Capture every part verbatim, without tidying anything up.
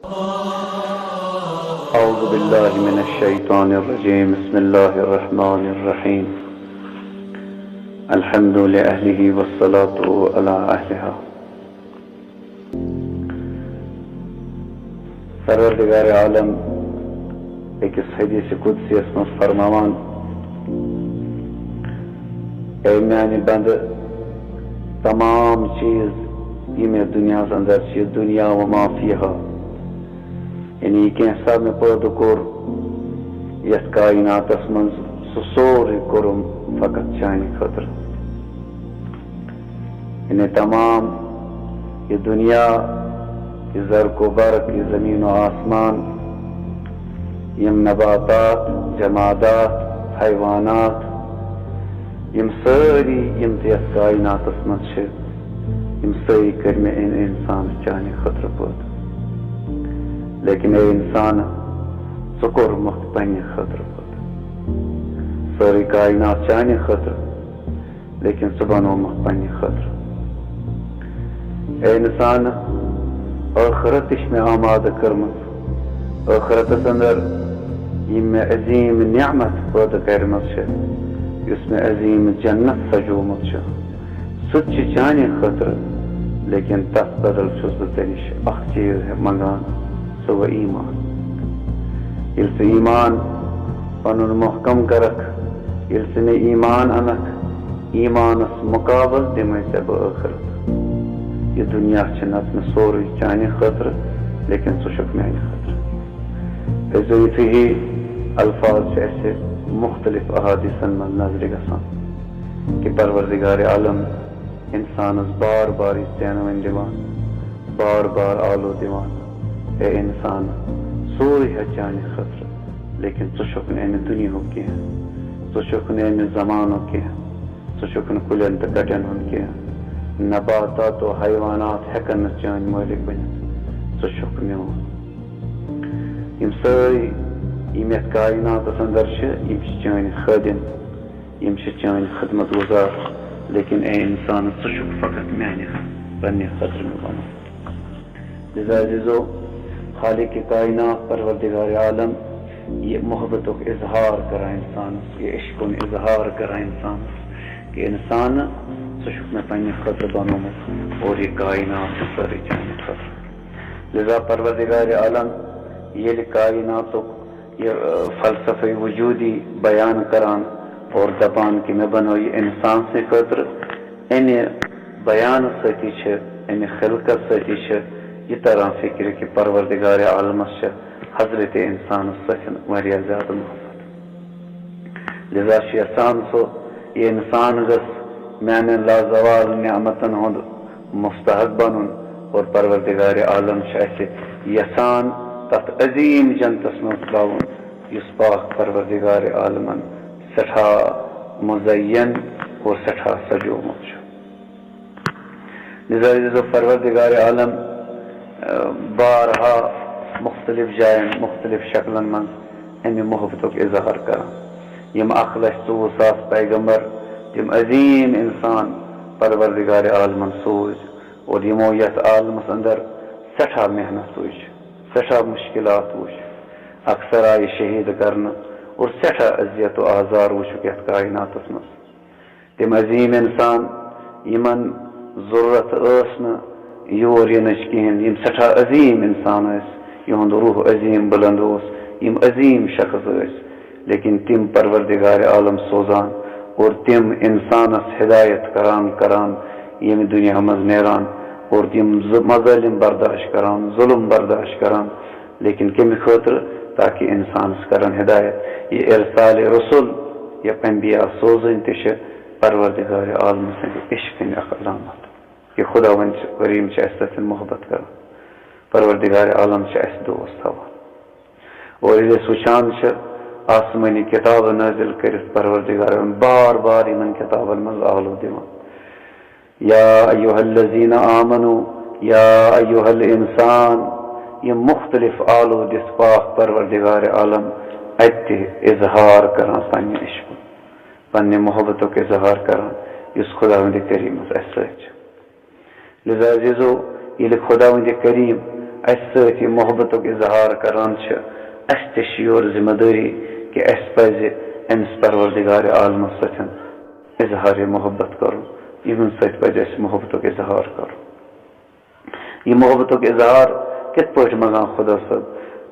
أعوذ بالله من الشيطان الرجيم. بسم الله الرحمن الرحيم. الحمد لأهله والصلاة على أهلها. پروردگار عالم أکِس حدیث قدسیس منٛز فرماوان، اے میانہِ بندٕ، تمام چیز یِم یتھ دُنیاہس اندر چھِ، دنیا و ما فیہا، یعنی یہِ کینٛہہ سا مےٚ پٲدٕ کوٚر یتھ کائناتس منٛز، سُہ سورُے کوٚرُم فقط چانہِ خٲطرٕ۔ یعنی تمام یہِ دُنیا، یہِ زرق و برق، یہِ زمین و آسمان، یِم نباتات، جمادات، حیوانات، یِم سٲری، یِم تہِ یتھ کائناتس منٛز چھِ، یِم سٲری کٔرۍ مےٚ اَمہِ انسان چانہِ خٲطرٕ پٲدٕ۔ لیکن اے انسان، ژٕ کوٚرمُت پننہِ خٲطرٕ پٲدٕ۔ سٲرٕے کائنات چانہِ خٲطرٕ، لیکن ژٕ بنوومُت پننہِ خٲطرٕ۔ اے انسان، ٲخرت تہِ چھِ مےٚ آمادٕ کٔرمٕژ۔ ٲخرتس اندر یِم مےٚ عظیٖم نعمت پٲدٕ کرِمٕژ چھِ، یُس مےٚ عظیٖم جنت سجومُت چھُ، سُہ تہِ چھُ چانہِ خٲطرٕ، لیکن تتھ بدل چھُس بہٕ ژےٚ نِش اکھ چیٖز منٛگان، سُہ گوٚو ایمان۔ ییٚلہِ ژٕ ایمان پنُن محکم کرکھ، ییٚلہِ ژٕ مےٚ ایمان انکھ، ایمانس مقابل دِمے ژےٚ بہٕ ٲخرت۔ یہِ دُنیا چھِ نتہٕ مےٚ سورُے چانہِ خٲطرٕ، لیکن ژٕ چھُکھ میانہِ خٲطرٕ۔ أزیُک یُتھُے ہی الفاظ چھِ اَسہِ مُختٔلِف احادیثن منٛز نظرِ گژھان کہِ پروردگار عالم انسانس بار بار یہِ ژینوٕنۍ دِوان، بار بار آلو دِوان، اے انسان، سورُے ہا چانہِ خٲطرٕ، لیکن ژٕ چھُکھ نہٕ امہِ دُنیاہُک کینٛہہ، ژٕ چھُکھ نہٕ امہِ زمانُک کینٛہہ، ژٕ چھُکھ نہٕ کُلٮ۪ن تہٕ کٹٮ۪ن ہُنٛد کینٛہہ، نباتات و حیوانات ہٮ۪کن نہٕ چٲنۍ مٲلِک بٔنِتھ، ژٕ چھُکھ میون۔ یِم سٲری، یِم یتھ کائناتس اندر چھِ، یِم چھِ چٲنۍ خٲدِم، یِم چھِ چٲنۍ خدمت گزار، لیکن اے انسان، ژٕ چھُکھ فقط میانہِ پننہِ خٲطرٕ مےٚ بنومُت۔ لذا عزیزو، خالق کائنات پروردگار عالم یہِ محبتُک اظہار کران انسانس، یہِ عشقُن اظہار کران انسانس کہ انسان، ژٕ چھُکھ مےٚ پننہِ خٲطرٕ بنومُت اور یہِ کائنات چھِ سٲرٕے چانہِ خٲطرٕ۔ لذا پروردگار عالم ییٚلہِ کائناتُک یہِ، ٲ، فلسفہ وجودی بیان کران اور دپان کہ مےٚ بنوو یہِ انسان سٕنٛدِ خٲطرٕ، امہِ بیان سۭتی چھِ، امہِ خلقت سۭتی چھِ یہِ تران فکرِ کہ پروردگار عالمس چھِ حضرت انسانس سۭتۍ واریاہ زیادٕ محبت۔ لذا چھُ یژھان سُہ، یہِ انسان گژھ میانٮ۪ن لازوال نعمتن ہُنٛد مستحق بنُن، اور پروردگار عالم چھُ اسہِ یژھان تتھ عظیٖم جنتس منٛز ترٛاوُن، یُس پاک پروردگار عالمن سٮ۪ٹھاہ مزین اور سٮ۪ٹھاہ سجومُت چھُ۔ لذا عزیزو، پروردگار عالم، ٲ، بارہا مختلف جاین، مختلف شکلن منٛز امہِ محبتُک اظہار کران۔ یِم اکھ لچھ ژوٚوُہ ساس پیغمبر، تِم عظیٖم انسان پروردگار عالمن سوٗزۍ اور یِمو یتھ عالمس اندر سٮ۪ٹھاہ محنت تُج، سٮ۪ٹھاہ مشکلات وُچھ، اکثر آیہِ شہید کرنہٕ اور سٮ۪ٹھاہ اذیت و آزار وُچھُکھ یتھ کائناتس منٛز۔ تِم عظیٖم انسان، یِمن ضروٗرت ٲس نہٕ یور یِنٕچ کِہیٖنۍ، یِم سٮ۪ٹھاہ عظیٖم انسان ٲسۍ، یِہُنٛد روح عظیٖم بلند اوس، یِم عظیٖم شخص ٲسۍ، لیکن تِم پروردگار عالم سوزان اور تِم انسانس ہدایت کران کران، ییٚمہِ دُنیا منٛز نیران اور تِم ز-، مظٲلم برداشت کران، ظلم برداشت کران، لیکن کمہِ خٲطرٕ؟ تاکہ انسانس کرن ہدایت۔ یہِ ارسال رسول یا انبیاء سوزٕنۍ تہِ چھِ پروردگار عالم سٕنٛدِ عشقٕنۍ اکھ علامت۔ یہِ خداوند چھُ، کریم چھُ اسہِ سۭتۍ محبت کران، پروردگار عالم چھُ اسہِ دوست تھاوان۔ اور ییٚلہِ أسۍ وٕچھان چھِ آسمٲنی کتابہٕ نٲزِل کٔرِتھ پروردگار عالم بار بار یِمن کتابن منٛز آلو دِوان۔ یا ایھا الذین آمنو، یا ایھا الانسان، یِم مختلف آلو دِتھ پاک پروردگار عالم اتہِ تہِ اظہار کران پننہِ عشقُک، پننہِ محبتُک اظہار کران، یُس خداوند کریمس اسہِ سۭتۍ چھُ۔ لذا عزیزو، ییٚلہِ خداوند کریم اَسہِ سۭتۍ یہِ محبتُک اظہار کران چھِ، اَسہِ تہِ چھِ یورٕ ذمہٕ دٲری کہِ اَسہِ پَزِ أمِس پروردگار عالمَس سۭتۍ اظہار محبت کرُن، یِمن سۭتۍ پَزِ اَسہِ محبتُک اظہار کرُن۔ یہِ محبتُک اظہار کِتھ پٲٹھۍ منٛگان خۄدا صٲب؟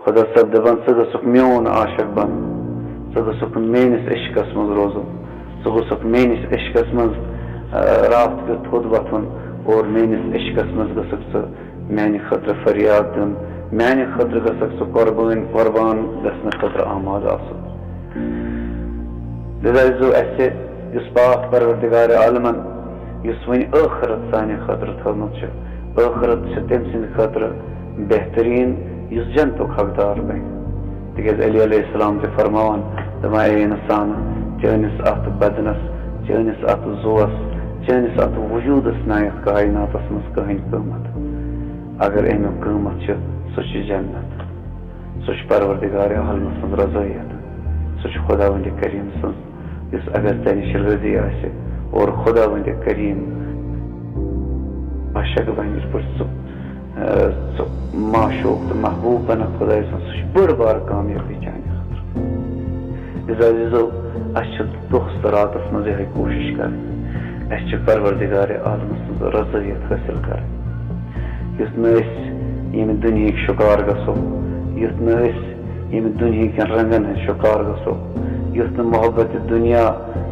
خۄدا صٲب دَپان، "ژٕ گژھُکھ میون عاشق بَن، ژٕ گژھُکھ میٲنِس عشقَس منٛز روزُن، ژٕ گژھُکھ میٲنِس عشقَس منٛز، آ، راتھ کیُتھ تھوٚد وۄتھُن اور میٲنِس عشقَس منٛز گژھُکھ ژٕ میانہِ خٲطرٕ فریاد دیُن، میانہِ خٲطرٕ گژھکھ ژٕ قۄربٲنۍ، قۄربان گژھنہٕ خٲطرٕ آمادٕ آسُن۔" لہذا زو اَسہِ یُس پاک پروردگار عالمن یُس وۄنۍ ٲخرت سانہِ خٲطرٕ تھٲومٕژ چھِ، ٲخرت چھِ تٔمۍ سٕنٛدِ خٲطرٕ بہتریٖن یُس جنتُک حقدار بنہِ۔ تِکیازِ علی علیہ السلام تہِ فرماوان، دَپان، "اے انسان، چٲنِس اَتھ بدنس، چٲنِس اَتھ زُوَس، چٲنِس اَتھ وجوٗدس نایَتھ کائناتس منٛز کٕہٕنۍ قۭمتھ۔ اگر اَمیُک قۭمتھ چھُ، سُہ چھُ جنت، سُہ چھُ پروردگار عالمہٕ سٕنٛز رضٲیت، سُہ چھُ خداوندِ کریم سٕنٛز، یُس اگر ژےٚ نِش رٲضی آسہِ اور خداوندِ کریم عاشق بنہِ، یِتھ پٲٹھۍ ژٕ، آ، ژٕ معشوق تہٕ محبوب بنکھ خدایہِ سٕنٛز، سُہ چھُ بٔڑ بار کامیٲبی چانہِ خٲطرٕ۔" لہذا عزیزو، اَسہِ چھِ دۄہس تہٕ راتس منٛز یِہے کوٗشِش کرٕنۍ، اَسہِ چھِ پروردگار عالمہٕ سٕنٛز رضٲیت حٲصِل کرٕنۍ۔ یُتھ نہٕ أسۍ ییٚمہِ دُنیہٕکۍ شُکار گژھو، یُتھ نہٕ أسۍ ییٚمہِ دُنیہٕکٮ۪ن رنگن ہٕنٛدۍ شُکار گژھو، یُتھ نہٕ محبت دُنیا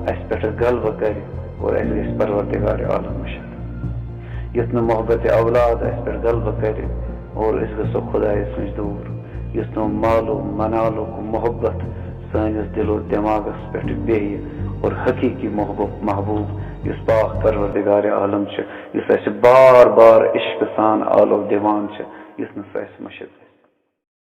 اَسہِ پٮ۪ٹھ غلبہٕ کرِ اور اَسہِ گژھِ پروردگار عالم مٔشِتھ، یُتھ نہٕ محبت اولاد اَسہِ پٮ۪ٹھ غلبہٕ کرِ اور أسۍ گژھو خدایس نِش دوٗر، یُتھ نہٕ مال و منالُک محبت سٲنِس دِل و دٮ۪ماغس پٮ۪ٹھ بیٚہہِ اور حقیٖقی محبوب، محبوب یُس پاک پروردگار عالم چھُ، یُس اَسہِ بار بار عشقہٕ سان آلو دِوان چھُ، یُتھ نہٕ سُہ اَسہِ مٔشِتھ گژھِ۔